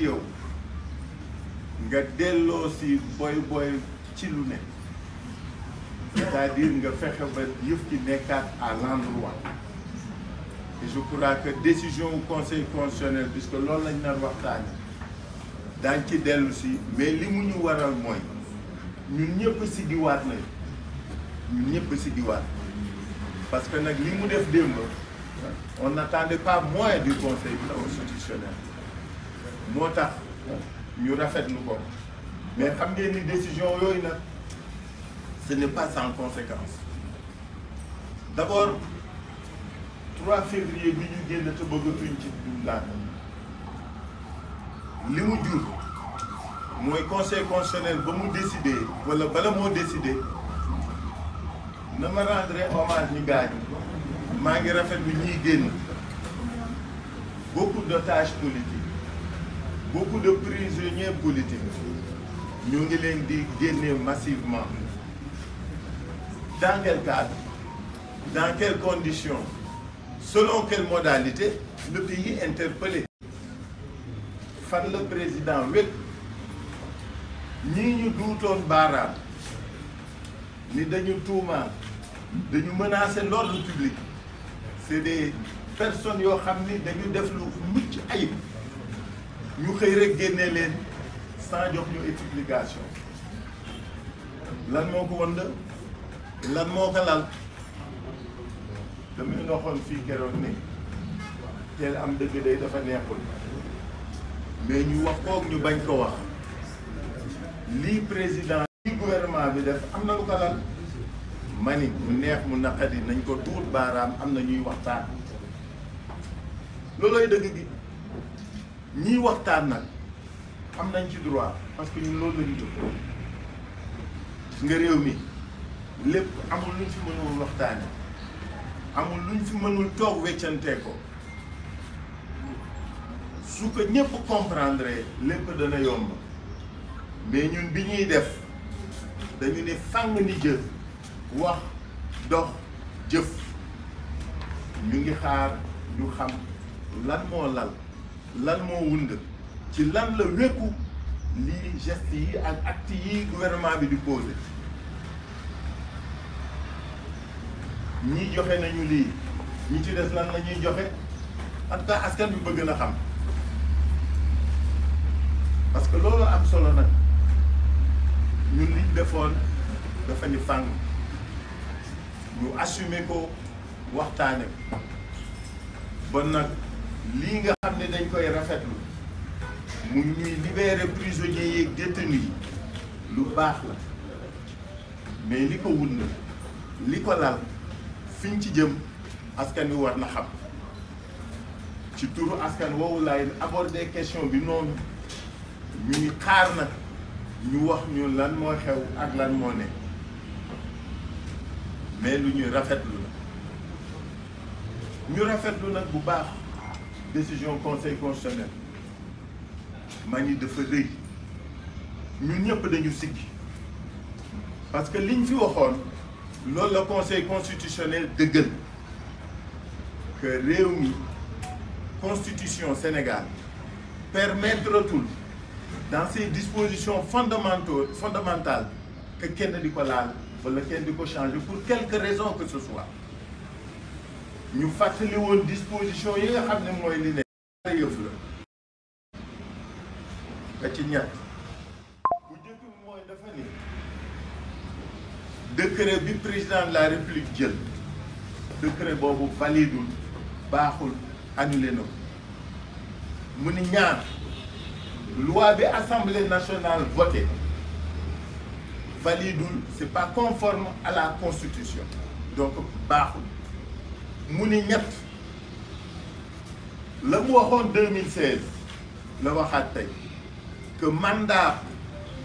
ci yow nga delloo si boy ci lu ne c'est-à-dire nga fexe ba yëf ci nekkaat à l'endroit et je crois que décision au conseil constitutionnel puisque loolu lañ nar waxtaane daañ ci dellu si mais li mu ñu waral mooy ñun ñëpp siggiwaat nañ ñun ñëpp siggiwaat parce que nag li mu def démb on n'attendait pas moins du conseil constitutionnel moo tax ñu rafetlu ko mais xam ngeen ni décision yooyu nag ce n'est pas sans conséquence d'abord 3 février bi ñu génn te bëggatuñ ci dundaat li mu jur mooy conseil constitutionnel ba mu décidé wala bala moo décidé na ma rendre hommage ñu gaañu maa ngi rafetlu ñiy génn beaucoup d'otages politiques beaucoup de prisonniers politiques ñu ngi leen di génne massivement dans quel cadre dans quelles conditions selon quelle modalité le pays interpellé fan la président wékk ñii ñu duutoon baaraam ni dañu tuumaal dañu menacer l'ordre public c'est des personnes yoo xam ni dañu def lu mucc ayib ñu xëy rek génne leen sans jox ñu explication lan moo ko wënd lan moo ko lal dama waxoon fii keroog ni teel am dëgg day dafa neexul mais ñu wax koog ñu bañ ko wax lii président lii gouvernement bi def am na lu ko lal mani mu neex mu naqadi nañ ko tuut baaraam am na ñuy waxtaan loolooy dëgg gi ñiy waxtaan nag am nañ ci droit parce que ñun loolu la ñu jóg nga réew mi lépp amul luñ fi mënul waxtaane amul luñ fi mënul toog weccantee ko su ko ñëpp comprendre lépp dana yomb mais ñun bi ñuy def dañu ne fàng ni jëf wax dox jëf ñu ngi xaar ñu xam lan moo lal lan moo wund ci lan la wékku lii geste yi ak acte yi gouvernement bi di posé ñii joxe nañu lii ñi ci des lan la ñuy joxe en tout cas askan bi bëgg na xam parce que loolu am solo nag ñun liñ defoon dafa ni fàng ñu assumer ko waxtaane ko bon nag lii nga xam ne dañ koy rafetlu mu ñuy libérer prisonniers yeeg détenus yi lu baax la mais li ko wund li ko lal fiñ ci jëm askan wi war na xam ci turu askan woowu laay aborder question bi noonu ñuy xaar nag ñu wax ñu lan moo xew ak lan moo ne mais lu ñuy rafetlu la ñu rafetlu nag bu baax décision conseil constitutionnel ma ni dafa rëy ñun ñëpp dañu siggi parce que liñ fi waxoon loolu la conseil constitutionnel dëggal que réew mi constitution Sénégal permettre-t-il dans ses dispositions fondamentales que kenn di ko laal wala kenn di ko changer pour quelque raison que ce soit ñu fàttali woon disposition yi nga xam ne mooy li ne yëf la nga ci ñett bu njëkk mooy dafa ni décret bi président de la république jël décret boobu validul baaxul annulé na ko mu ni ñaar loi bi assemblée nationale votée validul c'est pas conforme à la constitution donc baaxul mu ni ñett la mu waxoon 2016 la waxaat tey que mandat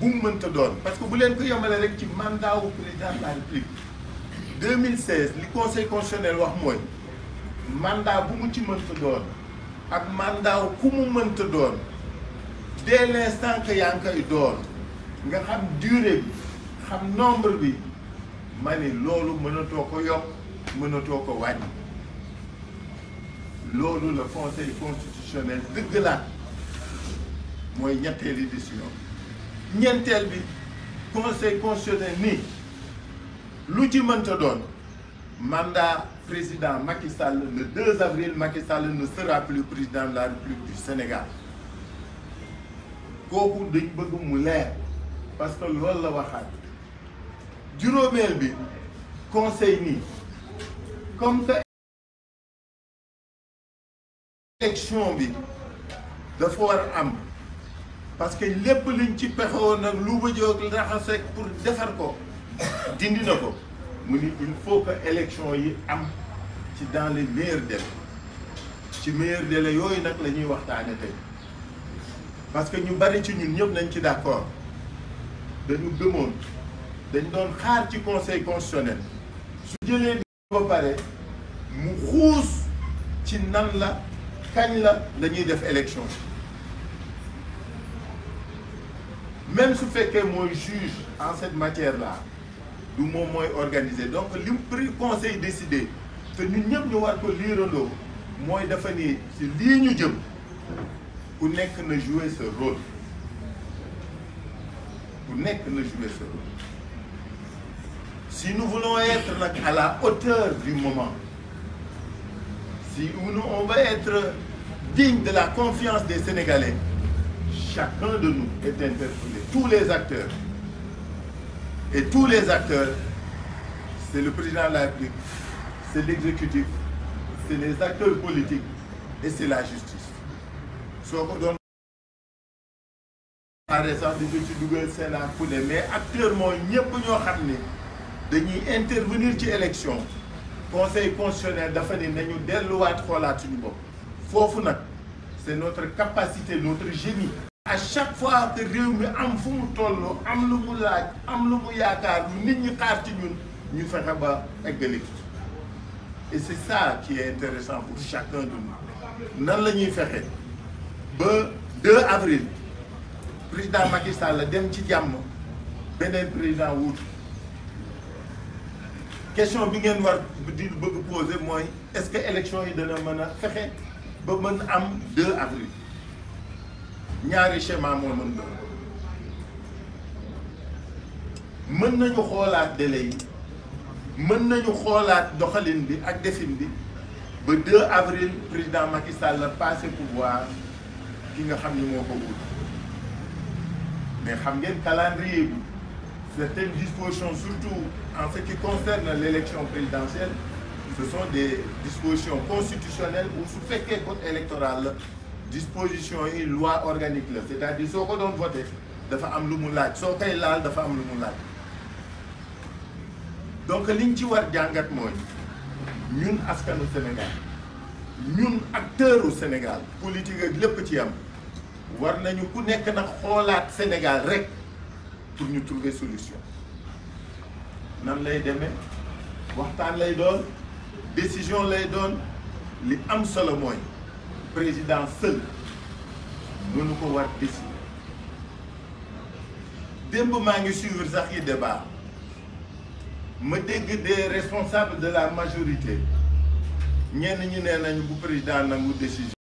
bu mu mënta doon parce que bu leen ko yemale rek ci mandat wu président de la république 2016 li conseil constitutionnel wax mooy mandat bu mu ci mënta doon ak mandat wu ku mu mënta doon dès l'instant que yaa ngi koy doon nga xam durée bi xam nombre bi ma ni loolu mënatoo ko yokk mënatoo ko wàññi loolu la conseil constitutionnel dëggalaat mooy ñetteeli décision ñeenteel bi conseil constitutionnel ni lu ci mënta doon mandat président Macky Sall le 2 avril Macky Sall ne sera plus président de la République du Sénégal kooku dañ bëgg mu leer parce que loolu la waxaat juróomeel bi conseil ni comme que élection bi dafa war am parce que lépp liñ ci pexewoon nag lu bëjoog raxasek pour defar ko dindi na ko mu ni il faut que élection yi am ci dans les meilleurs délais ci meilleurs délais yooyu nag la ñuy waxtaane tey parce que ñu bari ci ñun ñëpp nañ ci d'accord dañu gëmoon dañ doon xaar ci conseil constitutionnel su jëlee ba pare mu xuus ci nan la kañ la ñuy def élection même su fekkee mooy juge en cette matière là du moom mooy organiser donc li mu conseil décidé te ñun ñëpp ñu war ko liirandoo mooy dafa ni ci lii ñu jëm ku nekk na jouer ce rôle ku nekk na jouer ce rôle si nous voulons être nag à la hauteur du moment si on va être digne de la confiance des Sénégalais chacun de nous est interpellé tous les acteurs et tous les acteurs c'est le président de la République c'est l'exécutif c'est les acteurs politiques et c'est la justice soo ko doon sax di ko ci dugal Sénat ku ne mais acteur mooy ñépp ñoo xam ne dañuy intervenir ci élection conseil constitutionnel dafa ni nañu delluwaat xoolaat suñu bopp foofu nag c'est notre capacité notre génie à chaque fois que réew mi am fu mu toll am lu mu laaj am lu mu yaakaar lu nit ñi xaar ci ñun ñu fexe ba eggali et c'est ça qui est intéressant pour chacun de nous nan la ñuy fexe ba 2 avril président Macky Sall dem ci jàmm beneen président wuutu question bi ngeen war di bëgg poser mooy est-ce que élection yi dana mën a fexe ba mën am 2 avril ñaari schéma moo mën doon mën nañu xoolaat délai yi mën nañu xoolaat doxalin bi ak defin bi ba 2 avril président Macky Sall passé pouvoir ki nga xam ni moo ko wut mais xam ngeen calendrier bi certaines dispositions surtout en ce qui concerne l'élection présidentielle ce sont des dispositions constitutionnelles ou su fekkee code électoral la disposition yi loi organique la c'est-à-dire soo ko doon voté dafa am lu mu laaj soo koy laal dafa am lu mu laaj donc liñ ci war jàngat mooy ñun askanu Sénégal ñun acteurs u Sénégal politique ak lépp ci am war nañu ku nekk nag xoolaat Sénégal rek pour ñu trouver solution nan lay demee waxtaan lay doon décision lay doon li am solo mooy président seul mënu ko war décider démb maa ngi suivre sax yi débat ma dégg des responsables de la majorité ñenn ñi nee nañu bu président nangu décision